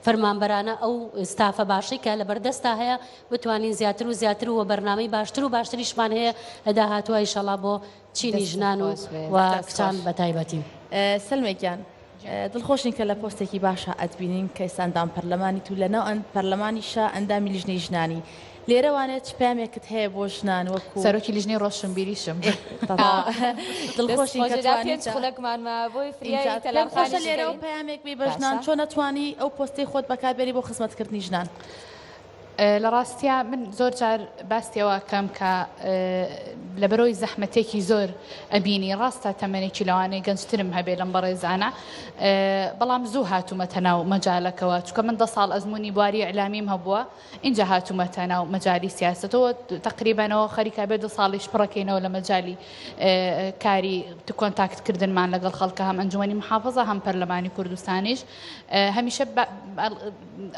فەرمانبەرانە ئەو ستافە باشەی کە لەبەردەستا هەیە بتوانین زیاتر و زیاتر و بەرنامەی باشتر و باشتریشمان هەیە لە داهاتووە ئیشەڵا بۆ چینی دەستت ژنان و خۆش بێ. و دەست کچان خۆش. بە تایبەتی. سەلمێ گیان دڵخۆشین کە لە پۆستێکی باشا ئەتبینین کە ئێستا ئەندام پەرلەمانیت و لەناو پەرلەمانیشا ئەندامی لیژنەی ژنانی لێرەوانێ چ پەیامێکت هەیە بۆ ژنان وەکو سەرۆکی لیژنەی ڕۆشنبیریشم. دڵخۆشین کە پێنج توانیتە خولەکمان مایە بۆی فریای ئینجا پێم تەلار خۆشە خانیش لێرەوە بکەوین. پەیامێک بی بە ژنان باشە. چۆن ئەتوانی ئەو پۆستەی خۆت بەکاربێنی بۆ خزمەتکردنی ژنان؟ لە ڕاستیا من زۆر جار باسی ئەوە ئەکەم کە لەبەرئەوەی زەحمەتێکی زۆر ئەبینی ڕاستە تەمەنێکی لەوانەیە گەنجترم هەبێ لەم بەڕێزانە بەڵام زوو هاتوومەتە ناو مەجالەکەوە چونکە من دە ساڵ ئەزموونی بواری ئیعلامیم هەبووە ئینجا هاتوومەتە ناو مەجالی سیاسەتەوە تەقریبەنەوە خەریکە بێ دو ساڵیش پڕەکەینەوە لە مەجالی کاری کۆنتاکت کردنمان لەگەڵ خەڵکە هەم ئەنجومەنی محافظە هەم پەرلەمانی کوردستانیش هەمیشە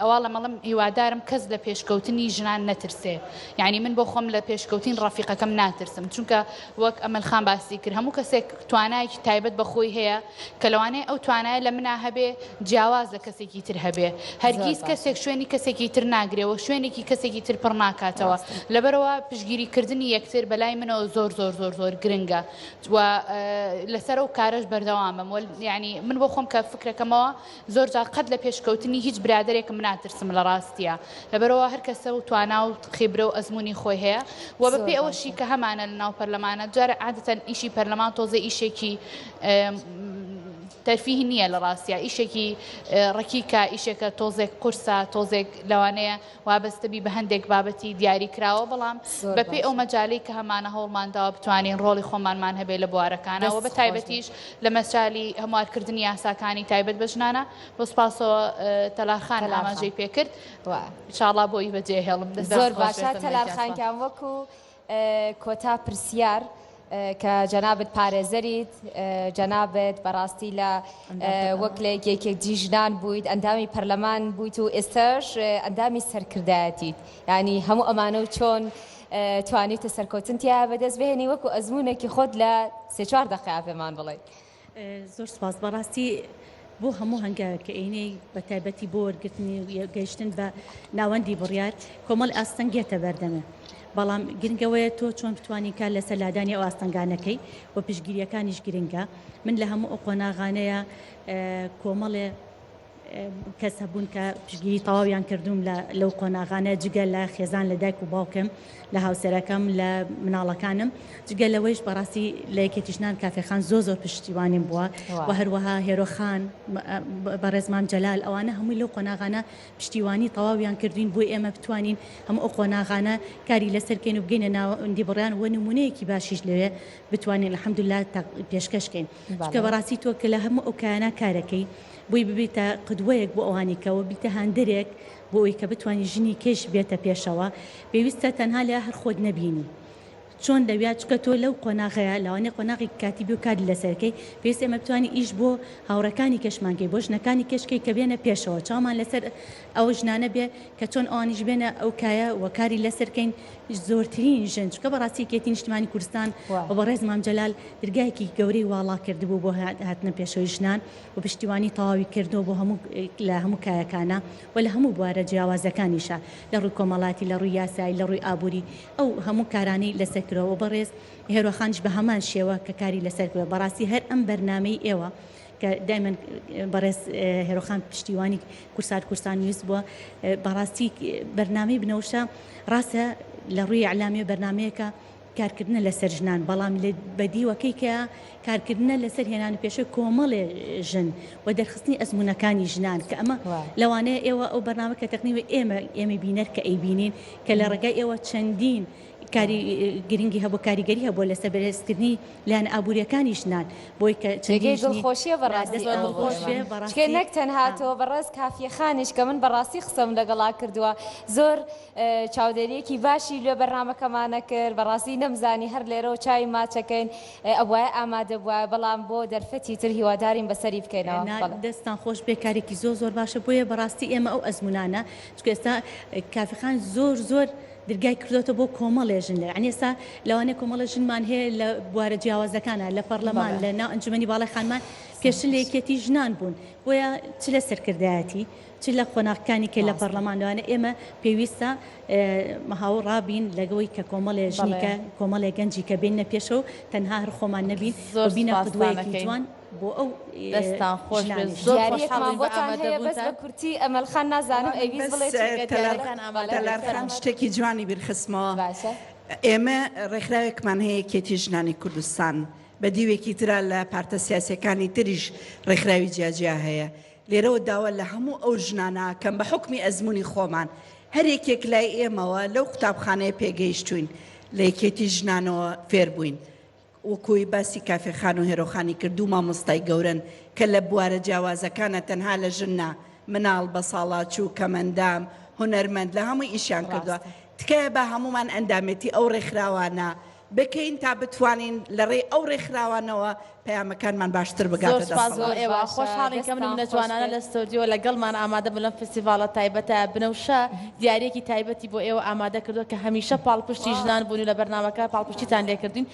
ئەواڵم ئەڵێم هیوادارم کەس لە پێشکەوتنی ژنان نەترسێ یعنی من بۆ خۆم لە پێشکەوتین ڕەفیقەکەم ناترسم چونکە وەک ئەمەل خان باسی کرد هەموو کەسێک توانایەکی تایبەت بە خۆی هەیە کە لەوانەیە ئەو توانایە لە منا هەبێ جیاواز لە کەسێکی تر هەبێ هەرگیز کەسێک شوێنی کەسێکی تر ناگرێەوە شوێنێکی کەسێکی تر پڕ ناکاتەوە لەبەرەوە پشگیری کردنی یەکتر بەلای منەوە زۆر زۆر زۆر زۆر گرنگە و لەسەر ئەو کارەش بەردەوامم یعنی من بۆ خۆم کە فکرەکەمەوە زۆر جار قەت لە پێشکەوتنی هیچ برادەرێکم ناترسم لە ڕاستیا لەبەرئەوە هەر کەسە و توانا و خیبرە و ئەزموونی خۆی هەیە و بە پێی ئەوەشی کە هەمانە لە ناو پەرلەمانە جارێ عادەتەن ئیشی پەرلەمان تۆزێ ئیشێکی تەرفیه نییە لە ڕاستیا ئیشێکی ڕەکیکە ئیشێکە تۆزێک قورسە تۆزێک لەوانەیە وابەستە بی بە هەندێک بابەتی دیاری کراوە بەڵام بە پێی ئەو مەجالەی کە هەمانە هەوڵمان داوە بتوانین ڕۆڵی خۆمانمان هەبێ لە بوارەکانە و بە تایبەتیش لە مەجالی هەموارکردنی یاساکانی تایبەت بە ژنانە بۆ سپاسەوە تەلار خان ئاماژەی پێکرد ان شاء الله بۆی بەجێ هێڵم دەست زۆر باشە تەلار خان گیان وەکو کۆتا پرسیار کە جەنابت پارێزەریت، جەنابت بەڕاستی لە وەک لە یەکێتی ژنان بوویت، ئەندامی پەرلەمان بوویت و ئێستاش ئەندامی سەرکردایەتیت، یانی هەموو ئەمانە و چۆن توانیوتە سەرکەوتن تیا بەدەست بهێنی وەکو ئەزموونێکی خۆت لە سێ چوار دەقەیا پێمان بڵێیت. زۆر سوپاس بەڕاستی بۆ هەموو هەنگاوێک کە ئەینێی بە تایبەتی بۆ وەرگرتنی و گەیشتن بە ناوەندی بڕیار کۆمەڵ ئاستەنگ یەتە بەردەمێ بەڵام گرنگ ئەوەیە تۆ چۆن بتوانی کار لەسەر لادانی ئەو ئاستەنگانەکەی و پشتگیریەکانیش گرنگە من لە هەموو ئەو قۆناغانەیە کۆمەڵێ کەس هەبوون کە پشتگیری تەواویان کردووم لە لەو قۆناغانە جگە لە خێزان لە دایک و باوکم لە هاوسەرەکەم لە مناڵەکانم جگە لەوەیش بەڕاستی لە یەکێتی ژنان کافێ خان زۆر زۆر پشتیوانیم بووە و هەروەها هێرۆ خان بەڕێز مام جەلال ئەوانە هەمووی لەو قۆناغانە پشتیوانی تەواویان کردوین بۆی ئێمە بتوانین هەموو ئەو قۆناغانە کاری لەسەر کەین و بگەینە ناوەندی بڕیان و نمونەیەکی باشیش لەوێ بتوانین الحمدلله پێشکەش کەین چونکە بەڕاستی تۆ کە لە هەموو ئەو کایانە کارەکەی بۆی ببیتە قدوەیەک بۆ ئەوانی کە و بیتە هاندەرێک بۆ ئەوی کە بتوانی ژنی کەش بێتە پێشەوە پێویستە تەنها لە هەر خۆت نەبینی چۆن لەویا چونکە تۆ لەو قۆناغەیە لەوانەیە قۆناغێکی کاتی بێ و کاری لەسەر کەی پێویستە ئێمە بتوانین ئیش بۆ هاوڕێکانی کەشمان کەی بۆ ژنەکانی کەش کەی کە بێنە پێشەوە چاومان لەسەر ئەو ژنانە بێ کە چۆن ئەوانیش بێنە ئەو کایە و کاری لەسەر کەین زۆرترین ژن چونکە بەڕاستی یەکێتی نیشتمانی کوردستان و بەڕێز مام جەلال درگایەکی گەورەی واڵا کردبوو بۆ هاتنە پێشەوەی ژنان و پشتیوانی تەواوی کردووە بۆ هەموو لە هەموو کایەکانا و لە هەموو بوارە جیاوازەکانیشا لە ڕووی کۆمەڵاتی لە ڕووی یاسایی لە ڕووی ئابووری ئەو هەموو کارانەی لەسەر. کردوە و بەڕێز هێرۆخانیش بە هەمان شێوە کە کاری لەسەر کردوە بەڕاستی هەر ئەم بەرنامەی ئێوە کە دایمەن بەڕێز هێرۆخان پشتیوانی کورسات کورسان نیوز بووە بەڕاستی بەرنامەی بنەوشە ڕاستە لە ڕووی ئیعلامیە بەرنامەیەکە کارکردنە لەسەر ژنان بەڵام لە بەدیوەکەی کە کارکردنە لەسەر هێنانە پێشە کۆمەڵێ ژن و دەرخستنی ئەزموونەکانی ژنان کە ئەمە لەوانەیە ئێوە ئەو بەرنامە کە تەکنیوە ئێمە ئێمەی بینەر کە ئەیبینین کە لە ڕێگای ئێوە چەندین کاری گرنگی هەبوو کاریگەری هەبووە لەسەر بەهێزکردنی لایەنە ئابوورییەکانی ژنان بۆی کە چەندین جێگەی ژنی دڵخۆشیە بەڕاستی دەست ئەوە بۆ خۆش ئێمە بێ چونکە بەڕاستی نەک تەنها تۆ بەڕێز کافیە خانیش کە من بەڕاستی قسەم لەگەڵا کردووە زۆر چاودێریەکی باشی لۆ بەرنامەکەمانە کرد بەڕاستی نەمزانی هەر لێرەوە چاوی ماچەکەین ئەبوایە ئامادە بوایە بەڵام بۆ دەرفەتی تر هیوادارین بەسەری بکەینەوە نا بەڵێ. دەستتان خۆش بێ کارێکی زۆر زۆر باشە بۆیە بەڕاستی ئێمە ئەو ئەزموونانە چونکە ئێستا کافی خان زۆر زۆر درگای کردۆتە بۆ کۆمەڵێ ژن لە یانی ئێستا لەوانەیە کۆمەڵێ ژنمان هەیە لە بوارە جیاوازەکانا لە پەڕلەمان بەڵێ. لە ناو ئەنجومەنی باڵای خانمان پێشتر لە یەکیەتی ژنان بوون بۆیە چ لە سەرکردایەتی چ لە قۆناغەکانی کە لە ڕاستە. پەڕلەمان لەوانە ئێمە پێویستە هاوڕا بین لەگەوەی کە کۆمەڵێ ژنی بەڵێ. کە کۆمەڵێ گەنجی کە بێنە پێشەوە تەنها هەر خۆمان نەبین زۆر و بینە سوپاستان قودوەیەکی ئەکەین. جوان بۆ ئەو دەستتان خۆش بێت ژنانیش. زۆر دیاریەکمان خۆشحاڵین بە بۆتان هەیە بەس ئامادەبوونتان. بە کورتی ئەمەل خان نازانم ئەیویست بەس بڵێ چی تەلار دیاریەکان ئامادە بێت تەلار خان فەرموو. شتێکی جوانی بیرخستمەوە باشە. ئێمە ڕێکخراوێکمان هەیە یەکێتی ژنانی کوردستان بە دیوێکی ترا لە پارتە سیاسیەکانی تریش ڕێکخراوی جیاجیا هەیە لێرەوە داوا لە هەموو ئەو ژنانە ئەکەم بە حوکمی ئەزموونی خۆمان هەر یەکێک لای ئێمەوە لەو قوتابخانەیە پێگەیشتووین لە یەکێتی ژنانەوە فێر بووین وەکوی باسی کافێ خان و هێرۆ خانی کرد دوو مامۆستای گەورەن کە لە بوارە جیاوازەکانە تەنها لە ژن نا مناڵ بەساڵاچوو کەمەندام هونەرمەند لە هەمووی ئیشیان کردوە تکایە با هەموومان ئەندامێتی ئەو ڕێکخراوانە بکەین تا بتوانین لە ڕێی ئەو ڕێکخراوانەوە پەیامەکانمان باشتر زۆر بگاتە سوپاس بۆ دەسەڵات. ئێوە باشە خۆشحاڵین کە ئەم دەستتان نمونە خۆش جوانانە بێت. لە ستۆدیۆ لەگەڵمان ئامادە بوون لەم فستیڤاڵە تایبەتە بنەوشە دیاریەکی تایبەتی بۆ ئێوە ئامادە کردووە کە هەمیشە پاڵپشتی ژنان بوون و لە بەرنامەکە پاڵپشتیتان لێکردین.